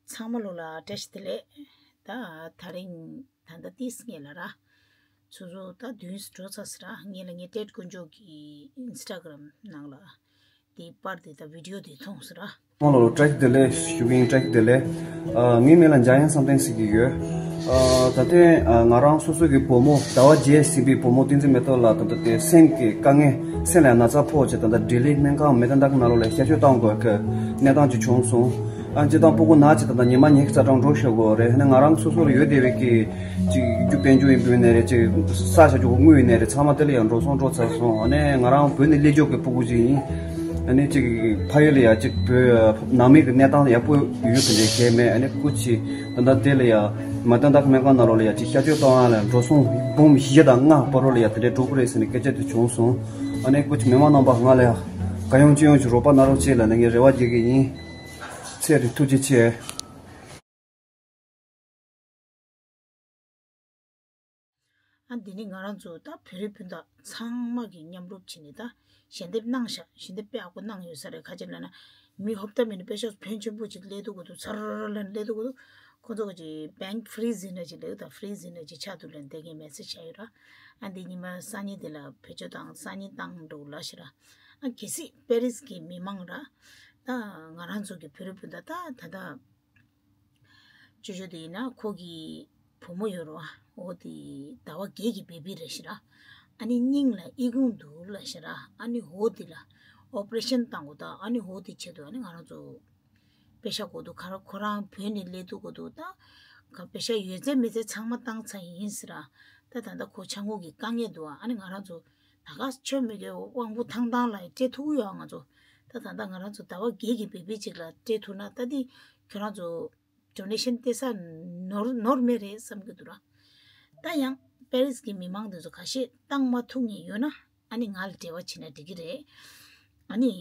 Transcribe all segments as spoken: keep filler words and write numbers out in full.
ཚང་མ་ལོ་ལ་བཀྲ་ཤིས་བདེ་ལེགས། ད་དེ་རིང་ད་ལྟ་ཏིས་ངེད་ལ་ར། ཚོ་ཚོ་ད་བདུན་འགྲོ་ཚར་སི་ར། ངེད་ལ་ངེད་ཏེད་དཀོན་མཆོག་གི་ཨིན་སི་ཊ་གྷ་རམ་ནང་ལ་དེ་པར་དེ་ད་བི་ཌི་ཡོ་དེ་མཐོང་སི་ར། ཁོང་ལ་བཀྲ་ཤིས་བདེ་ལེགས་ཞུ་གི་ཡིན། བཀྲ་ཤིས་བདེ་ལེགས། ཨ། ངའི་མིང་ལ་འཇམ་དབྱངས་བསམ་གཏན་ཟེར་གྱི་ཡོད། ཨ། ད་ཐེངས་ཨ་ང་རང་སོ་སོ་གི་བུ་མོ་ཟླ་བ་བརྒྱད་ཟིན་པའི་བུ་མོ་བསྟན་འཛིན་མེ་ཏོག་ལགས་ད་ལྟ་དེ་སེམས་ཀྱི་དཀའ་ངལ་སེམས་ལ་ན་ཚ་ཕོག་བྱས་ད་ལྟ་ལྡི་ལི་སྨན་ཁང་མི་ཏན་ཏག་ནང་ལོགས་ལ་གཤག་བཅོས་བཏང་དགོས་ཀྱི་གནས་སྟངས་ཅིག་བྱུང་སོང་། ཨ་སྤྱིར་བཏང་སྤུ་གུ་ན་ཅིག་ད་ལྟ་ཉི་མ་ཉི་ཤུ་རྩ་གྲངས་འགྲོ་ཤོར་གི་རེད། ཨ་ནི་ང་རང་སོ་སོ་ལ་ཡོད་བསྡད་པའི་གི་ཅིག་རྒྱུ་དཔལ་འབྱོར་ཡིན་པའི་ནས་རེད། ཅིག་ས་ཆ་ཅིག་དངུལ་ཡིན་ནས་རེད། ཚང་མ་དེ་ལ་ཡང་འགྲོ་སོང་འགྲོ་ཚར་སོང་། ཨ་ནི་ང་རང་བོད་ནས་སླེབས་ཆོག་གི་སྤུ་གུ་ཅིག་ཡིན། ཨ་ནི་ཅིག་ཕ་ཡུལ་ལ་ཡང་ཅིག་བོད་ནང་མི་གི་གནས་སྟངས་ཡག་པོ་ཡོད་དེ་འདྲ་བྱས་མེད། ཨ་ནི་སྐུ་མཁྱེན་ད་ལྟ་དེ་ལ་ཡང་མི་ཏན་ཏག་སྨན་ཁང་ནང་ལོགས་ལ་ཡང་ཅིག་གཤག་བཅོས་གཏོང་ཡ་ལ་འགྲོ་སོང་འབུམ་བཞི་དང་ལྔ་བར་ལ་ཡང་དེ་འདྲའི་འགྲོ་གི་རེད་ཟེར་ནས་སྐད་ཆ་དེ་བྱུང་སོང་། ཨ་ནི་སྐུ་མཁྱེན་མི་མང་རྣམ་པ་ང་ལ་ཡང་གང་ཡོང་ཅི་ཡོང་ཅིག་རོགས་པ་གནང་རོགས་བྱེད་ལབ་ནས་ངས་རེ་བ་རྒྱག་གི་ཡིན། ཚེ་རིང་ཐུགས་རྗེ་ཆེ། ཨ་འདི་ནི་ང་རང་ཚོ་ད་བོད་རིགས་སྤུན་ཟླ་ཚང་མ་གིས་མཉམ་རུབ་བྱས་ནས་ད་ཞལ་འདེབས་གནང་ཤག་ཞལ་འདེབས་དཔེ་ཡག་པོ་གནང་ཡོད་ས་རེད། ཁ་ཅིག་ལབ་ན་མི་ཧོབ་ཏ་མེད་ན་པེ་ཤག་ཕོན་ཆེན་པོ་ཅིག་སླེབས་འདུག་གོ་འདུག་ཚར་ལ་སླེབས་འདུག་གོ་འདུག་ཁོ་ཚོ་གི་ཅིག་བེང་ཕི་རིཛ་ཡིན་ན་ཅིག་སླེབས་འདུག་ད་ཕི་རིཛ་ཡིན་ན་ཅིག་ཆགས་འདུག་ལབ་འདི་གའི་མེ་སེ་ཇི་བྱས་ཡོད་ར། ཨ་འདི་ཉི་མ་སང་ཉིན་འདི་ལ་བེད་སྤྱོད་བཏང་སང་ཉིན་བཏང་འགྲོ་ལབ་ཤག་ར། ཨ་གལ་སྲིད་པེ་རིས་ཀྱི་མི་མང་ར་ད་ང་རང་ཚོ་གི་བོད་རིགས་སྤུན་ཟླ་ད་ད་ད། ཅོ་ཅོ་དེ་ཡིན་ན་ཁོ་གི་བུ་མོ་ཡོད་རེད་བ། འོ་དེ་ཟླ་བ་བརྒྱད་ཀྱི་བེ་བི་རེད་ཤག་ར། ཨ་ནི་སྙིང་ལ་ཨི་ཁུང་འདུག་ལབ་ཤག་ར། ཨ་ནི་འོ་དེ་ལ་ཨོ་པ་རེ་ཤན་བཏང་དགོས། ད་ཨ་ནི་འོ་དེ་ཆེད་དུ་ཨ་ནི་ང་རང་ཚོ་པེ་ཤ་དགོས་འདུག་ཁ་ར་ཁོ་རང་བོད་ནས་སླེབས་འདུག་གོ་འདུག་ད་ག་པེ་ཤ་ཡོད་ཚད་མེད་ཚད་ཚང་མ་བཏང་ཚར་ཡིན་ཟེར་ར། ད་ད་ལྟ་ཁོ་ཆ་ངུ་གི་དཀའ་ངལ་འདུག་ཨ་ནི་ང་རང་ཚོ་ད་ག་ཆོས་མེད་ཀྱི་དབང་པོ་ཐང་ཐང་ལ་སྤྲད་ཐུབ་ཀྱི་ཡོད་ང་ཚོ། ད་ད་ལྟ་ང་རང་ཚོ་ཟླ་བ་བརྒྱད་ཀྱི་བེ་བི་ཅིག་ལ་སྤྲད་ཐུབ་ན་ད་འདི་ཁྱོད་རང་ཚོ་ཌོ་ནེ་ཤན་སྤྲད་ས་ནོར་ནོར་མེད་རེད་བསམ་གྱི་འདུག་ར། ད་ཡང་པེ་རིས་ཀྱི་མི་མང་དེ་ཚོ་ཁ་ཤས་བཏང་མ་ཐུབ་མཁན་ཡོད་ན་ཨ་ནི་ང་ལ་འབྲེལ་བ་བྱས་ན་འགྲིག་གི་རེད། ཨ་ནི་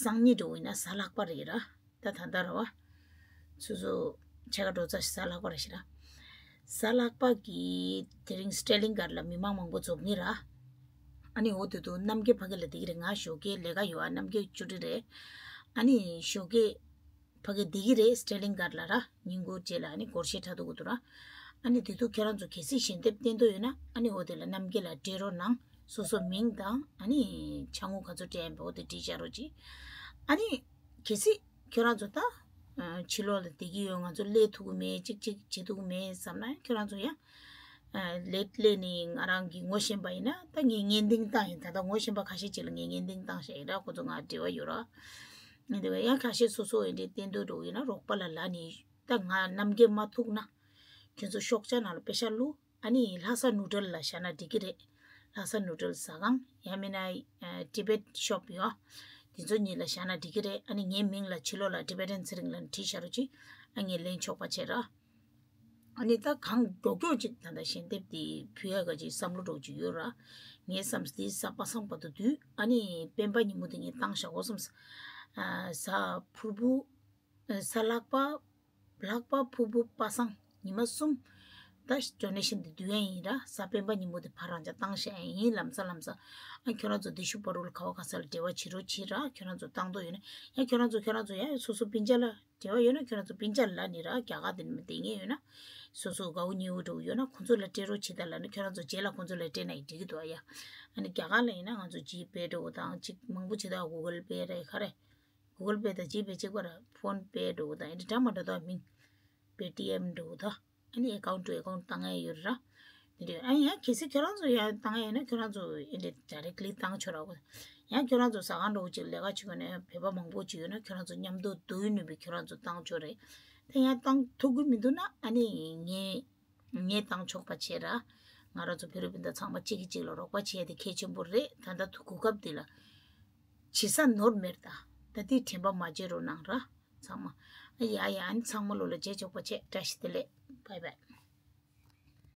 སང་ཉིན་འགྲོ་ཡིན་ན་གཟའ་ལྷག་པ་རེད་ར། ད་ད་ལྟ་ར་བ། སོ་སོ་ཕྱེད་ཀ་འགྲོ་ཚར་ཤག་གཟའ་ལྷག་པ་རེད་ཤག་ར། གཟའ་ལྷག་པ་གི་དེ་རིང་སི་ཊེ་ལིང་གྷར་ལ་མི་མང་མང་པོ་འཛོམས་ངེས་ར། ཨ་ནི་འོ་དེ་དུ་རྣམ་རྒྱལ་ཕ་གི་ལ་བསྡད་ཀྱི་རེད། ང་ཞོགས་ཀས་ལས་ཀ་ཡོད་ཨ། རྣམ་རྒྱལ་ཆུ་ཊི་རེད། ཨ་ནི་ཞོགས་ཀས་ཕ་གི་བསྡད་ཀྱི་རེད་སི་ཊེ་ལིང་གྷར་ལ་ར། ཉིན་གུང་རྗེས་ལ་ཨ་ནི་སྒོར་གཞས་འཁྲབ་འདུག་གོ་འདུག་ར། ཨ་ནི་དེ་དུ་ཁྱེད་རང་ཚོ་གལ་སྲིད་ཞལ་འདེབས་བསྟན་འདོད་ཡོད་ན་ཨ་ནི་འོ་དེ་ལ་རྣམ་རྒྱལ་ལ་སྤྲད་རོགས་གནང་། སོ་སོ་མིང་དང་ཨ་ནི་ཆ་ངུ་ག་ཚོད་སྤྲད་ཡིན་པ་འོ་དེ་བྲིས་བཞག་རོགས་གྱིས། ཨ་ནི་གལ་སྲིད་ཁྱོད་རང་ཚོ་ད་ཕྱི་ལོགས་ལ་བསྡད་ཀྱི་ཡོད། ང་ཚོ་སླེབས་ཐུབ་ཀྱི་མེད། གཅིག་གཅིག་བྱེད་ཐུབ་ཀྱི་མེད་བསམ་ན་ཁྱོད་རང་ཚོ་ཡང་ལེཊ་སླེབས་ནས་ང་རང་གིས་ངོ་ཤེས་པ་ཡིན་ན་ད་ངས་ངན་སྟངས་བཏང་ཡིན། ད་ལྟ་ངོ་ཤེས་པ་ཁ་ཤས་ཅིག་ལ་ངས་ངན་སྟངས་བཏང་བཞག་ཡིན་ར། ཁོ་ཚོ་ང་འབྲེལ་བ་ཡོད་ར། ངས་འདི་བས་ཡང་ཁ་ཤས་སོ་སོ་འདི་འདྲའི་བསྟན་འདོད་འགྲོ་ཡིན་ན་རོགས་པ་ལ་ལབ་ནས་ད་ང་རྣམ་རྒྱལ་མ་ཐུག་ན་ཁྱོད་ཚོ་ཤོག་བྱ་ནང་ལ་པེ་ཤ་བླུགས། ཨ་ནི་ལྷ་ས་ནུ་ཌལ་ལ་བཞག་ན་འགྲིག་གི་རེད། ལྷ་ས་ནུ་ཌལ་ཟ་ཁང་ཡང་མིན་ན་ཊི་བེཊ་ཤོབ་ཡོད། དེ་ཚོ་གཉིས་ལ་བཞག་ན་འགྲིག་གི་རེད། ཨ་ནི་ངའི་མིང་ལ་ཕྱི་ལོགས་ལ་ཊི་བེ་ཊན་ཚེ་རིང་ལབ་ནས་བྲིས་བཞག་རོགས་གྱིས། ཨ་ངས་ལེན་ཆོག་པ་བྱེད་ར། ཨ་ནི་ད་གང་མགྱོགས་མགྱོགས་ཅིག་ད་ལྟ་ཞལ་འདེབས་དེ་ཕུལ་ཡ་ག་ཅིག་བསམ་བློ་འདྲ་བོ་ཅིག་ཡོད་ར། ངས་བསམས་དེ་གཟའ་པ་སངས་བར་དུ་བསྡུས། ཨ་ནི་སྤེན་པ་ཉིན་མོ་དེ་ངས་བཏང་བཞག་གོ་བསམས། གཟའ་ཕུར་བུ། གཟའ་ལྷག་པ། ལྷག་པ་ཕུར་བུ་པ་སངས་ཉི་མ་གསུམ། ད་ཌོ་ནེ་ཤན་དེ་བསྡུ་ཡ་ཡིན་ར། གཟའ་སྤེན་པ་ཉིན་མོ་དེ་ཕར་རང་ཅག་བཏང་བཞག་ཡ་ཡིན་ལམ་སང་ལམ་སང་། ཨ་ཁྱོད་རང་ཚོ་དེ་ཤུ་པ་རུལ་ག་བ་ག་ས་ལ་འབྲེལ་བ་བྱེད་རོགས་བྱེད་ར། ཁྱོད་རང་ཚོ་བཏང་འདོད་ཡོད་ན་ཡང་ཁྱོད་རང་ཚོ་ཁྱོད་རང་ཚོ་ཡང་སོ་སོ་སྤུན་ཀྱག་ལ་འབྲེལ་བ་ཡོད་ན་ཁྱོད་རང་ཚོ་སྤུན་ཀྱག་ལ་ནི་ར། རྒྱ་གར་དེ་ནི་མི་བསྡད་མཁན་ཡོད་ན་སོ་སོ་དགའ་བོ་ཉེ་བོ་འདྲ་བོ་ཡོད་ན་ཁོང་ཚོ་ལ་སྤྲད་རོགས་བྱེད་ད་ལབ་ན་ཁྱོད་རང་ཚོ་རྗེས་ལ་ཁོང་ཚོ་ལ་སྤྲད་ན་ཡང་འགྲིག་གི་འདུག་ཨ་ཡ། ཨ་ནི་རྒྱ་གར་ལ་ཡིན་ན་ང་ཚོ་ཇི་པེ་འདྲ་བོ་དང་ཅིག་མང་པོ་བྱེད་ད་གུ་གལ་པེ་རེད་ག་རེ། གུ་གལ་པེ་དང་ཇི་པེ་གཅིག་པ་ར། ཕོན་པེ་འདྲ་བོ་དང་ཨེ་འདྲ་འདྲ་མ་འདྲ་དག་མིང་། པེ་ཊི་ཨེམ་འདྲ་བོ་དང་། ཨ་ནི་ཨེ་ཀའུན་ཊི་ཊུ་ཨེ་ཀའུན་ཊི་བཏང་ཡ་ཡོད་ར། དེ་འདྲ་ཨ་ཡང་གལ་སྲིད་ཁྱོད་རང་ཚོ་ཡང་བཏང་ཡ་ཡོད་ན་ཁྱོད་རང་ཚོ་ཨེ་འདྲ་ཌའི་རེག་ལི་བཏང་ཆོག་ར་གོ། ཡང་ཁྱོད་རང་ཚོ་ཟ་ཁང་འདྲ་བོ་ཅིག་ལས་ཀ་བྱེད་མཁན་ནས་བོད་པ་མང་པོ་ཅིག་ཡོད་ན་ཁྱོད་རང་ཚོ་མཉམ་དུ་སྡོད་ནུས་པའི་ཁྱོད་རང་ཚོ་བཏང་ཆོག་རེད། དེ་ཡང་བཏང་ཐུབ་ཀྱི་མི་འདུག་ན་ཨ་ནི་ངས། ངས་བཏང་ཆོག་པ་བྱེད་ར། ང་རང་ཚོ་བོད་རིགས་སྤུན་ཟླ་ཚང་མ་གཅིག་གིས་གཅིག་ལ་རོགས་པ་བྱེད་ཡ་དེ་གལ་ཆེན་པོ་རེད། ད་ལྟ་དུ་གོ་སྐབས་འདི་ལ་བྱེད་ས་ནོར་མེད་ད། ད་འདི་དྲན་པ་མ་བརྗེད་རོགས་གནང་ར། ཚང་མ། ཨ་ཡ་ཡ་ཨ་ནི་ཚང་མ་ལོ་ལ་བརྗེད་ཆོག་པ་བྱེད། བཀྲ་ཤིས་བདེ་ལེགས། བྷའི་བྷའི།